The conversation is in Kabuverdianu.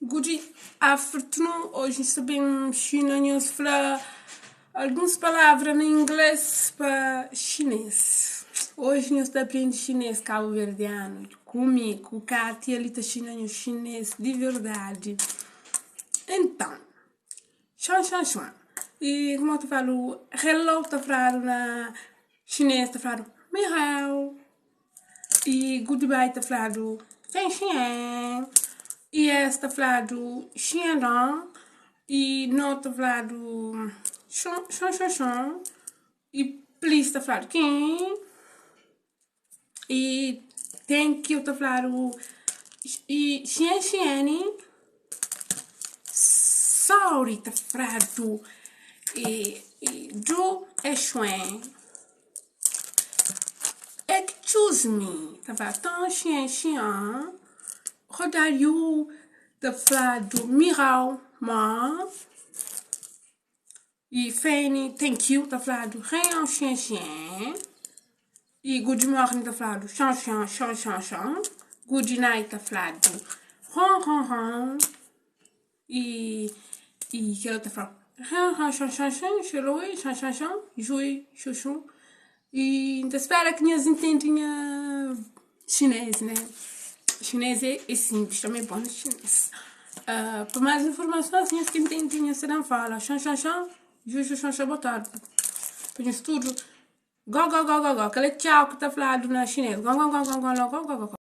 Good afternoon, oji N sta ben nxina nhos fla alguns palavra na ingles pa xinês. Oji nhos ta prende xinês kabuverdianu ku mi, ku Kátia li ta xina nhos xinês di verdadi. Enton, xan xan xuan, i kuma ta fladu hello ta fladu na xinês ta fladu ni hao. I goodbye ta fladu zaijian i yes ta fladu xiandon i no ta fladu xon-xon-xon i please ta fladu kin i thank you ta fladu xian-xiani sorry ta fladu du é xuan. Excuse me, ta fla tan xian xian, how are you ta fladu ni hao ma i feni thank you ta fladu xian xian xian i good morning ta fladu xan xan xan xan xan good night ta fladu hon hon hon i i kel otu ta fla xan xan xan xan xan xeroi xan xan xan jui xuxu i N ta spera ki nhos intende nha xinês né xinês é sinplis tanbe é bon na xinês pa más informasons nhos ki intende nhos ta ben fala xan xan xan jui xuxu xan xan botardi pa nhos tudu gó gó gó gó gó kel é txau ki ta fladu na xinês gó gó gó gó gó gó gó.